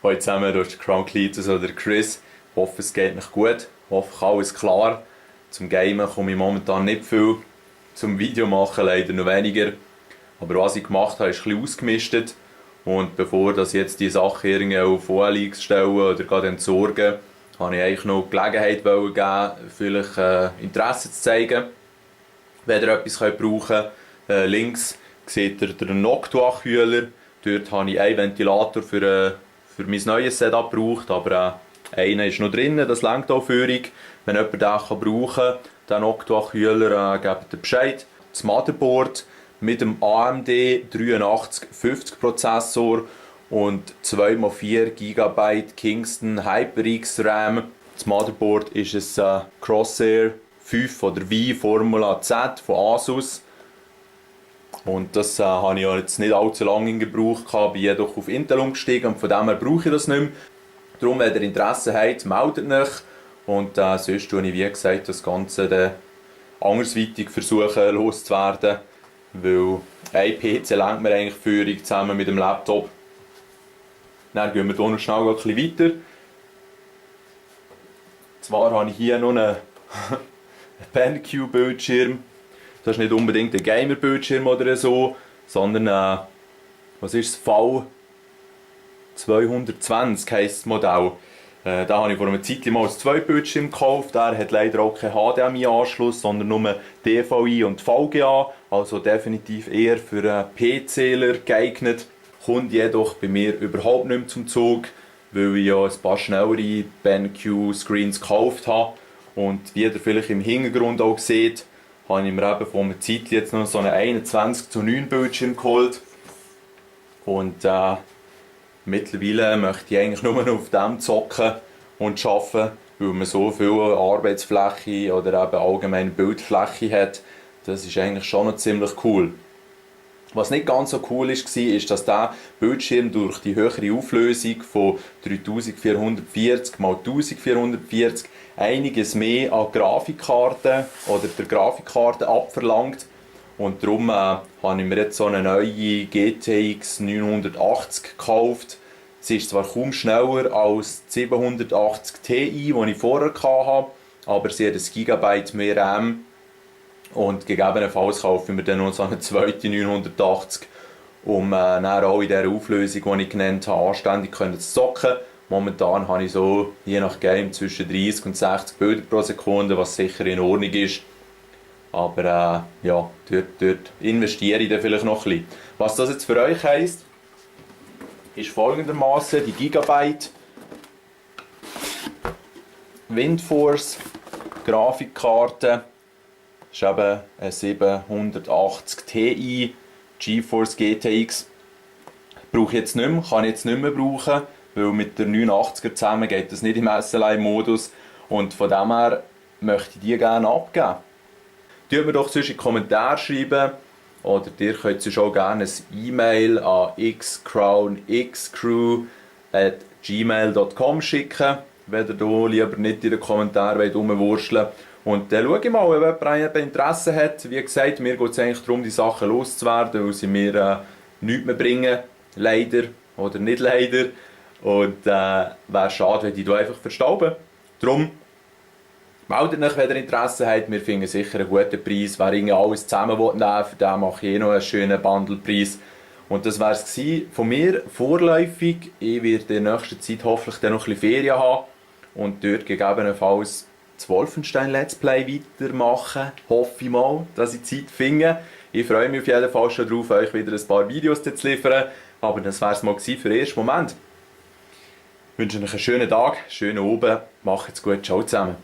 Hallo zusammen, hier ist der Crown Cletus oder Chris. Ich hoffe, es geht euch gut. Ich hoffe, alles klar. Zum Gamen komme ich momentan nicht viel. Zum Video machen leider noch weniger. Aber was ich gemacht habe, ist ein bisschen ausgemistet. Und bevor ich jetzt die Sachen irgendwie auf OLX stelle oder gerade entsorgen, habe ich eigentlich noch die Gelegenheit geben, vielleicht Interesse zu zeigen. Wenn ihr etwas brauchen könnt, links seht ihr den Noctua-Kühler. Dort habe ich einen Ventilator für mein neues Setup gebraucht, aber einer ist noch drin, das reicht auch für euch. Wenn jemand den brauchen kann, den Noctua-Kühler, gebt ihr Bescheid. Das Motherboard mit dem AMD 8350 Prozessor und 2x4 GB Kingston HyperX RAM. Das Motherboard ist ein Crosshair 5 oder V Formula Z von Asus. Und das habe ich jetzt nicht allzu lange in Gebrauch gehabt, bin jedoch auf Intel umgestiegen und von dem her brauche ich das nicht mehr. Darum, wenn ihr Interesse habt, meldet euch. Und sonst tue ich, wie gesagt, das Ganze dann andersweitig versuchen loszuwerden. Weil ein PC lenkt mir eigentlich Führung zusammen mit dem Laptop. Dann gehen wir hier noch schnell ein bisschen weiter. Zwar habe ich hier noch einen BenQ-Bildschirm. Das ist nicht unbedingt ein Gamer-Bildschirm oder so, sondern was ist das? V220 heisst das Modell. Da habe ich vor einer Zeit mal ein Zweitbildschirm gekauft. Der hat leider auch keinen HDMI-Anschluss, sondern nur DVI und VGA. Also definitiv eher für PCler geeignet. Kommt jedoch bei mir überhaupt nicht mehr zum Zug, weil ich ja ein paar schnellere BenQ-Screens gekauft habe. Und wie ihr vielleicht im Hintergrund auch seht, habe ich mir eben vor einer Zeit jetzt noch so einen 21:9 Bildschirm geholt. Und mittlerweile möchte ich eigentlich nur noch auf dem zocken und arbeiten, weil man so viel Arbeitsfläche oder eben allgemeine Bildfläche hat. Das ist eigentlich schon noch ziemlich cool. Was nicht ganz so cool war, ist, dass der Bildschirm durch die höhere Auflösung von 3440 x 1440 einiges mehr an Grafikkarte oder der Grafikkarte abverlangt. Und darum habe ich mir jetzt so eine neue GTX 980 gekauft. Sie ist zwar kaum schneller als die 780 Ti, die ich vorher hatte, aber sie hat 1 GB mehr RAM. Und gegebenenfalls kaufe ich mir dann noch so eine zweite 980, um dann auch in dieser Auflösung, die ich genannt habe, anständig zu zocken. Momentan habe ich so, je nach Game, zwischen 30 und 60 Bilder pro Sekunde, was sicher in Ordnung ist. Aber ja, dort investiere ich dann vielleicht noch ein bisschen. Was das jetzt für euch heisst, ist folgendermaßen: die Gigabyte Windforce Grafikkarte ist eben eine 780 Ti GeForce GTX. Brauche ich jetzt nicht mehr, kann ich jetzt nicht mehr brauchen, weil mit der 89er zusammen geht das nicht im SLI-Modus. Und von dem her möchte ich die gerne abgeben. Schreibt mir doch sonst in die Kommentare schreiben, oder ihr könnt sonst auch gerne ein E-Mail an xcrownxcrew@gmail.com schicken, wenn ihr hier lieber nicht in den Kommentaren rumwurschteln wollt. Und dann schaue ich mal, ob jemand Interesse hat. Wie gesagt, mir geht es eigentlich darum, die Sachen loszuwerden, weil sie mir nichts mehr bringen. Leider oder nicht leider. Und wäre schade, wenn die hier einfach verstauben. Darum meldet euch, wenn ihr Interesse habt. Wir finden sicher einen guten Preis. Wer irgendwie alles zusammen nehmen will, für den mache ich noch einen schönen Bundlepreis. Und das war es von mir vorläufig. Ich werde in der nächsten Zeit hoffentlich dann noch ein bisschen Ferien haben. Und dort gegebenenfalls das Wolfenstein Let's Play weitermachen. Hoffe ich mal, dass ich Zeit finde. Ich freue mich auf jeden Fall schon darauf, euch wieder ein paar Videos zu liefern. Aber das war es mal für den ersten Moment. Ich wünsche euch einen schönen Tag, schönen Abend. Macht's gut, ciao zusammen.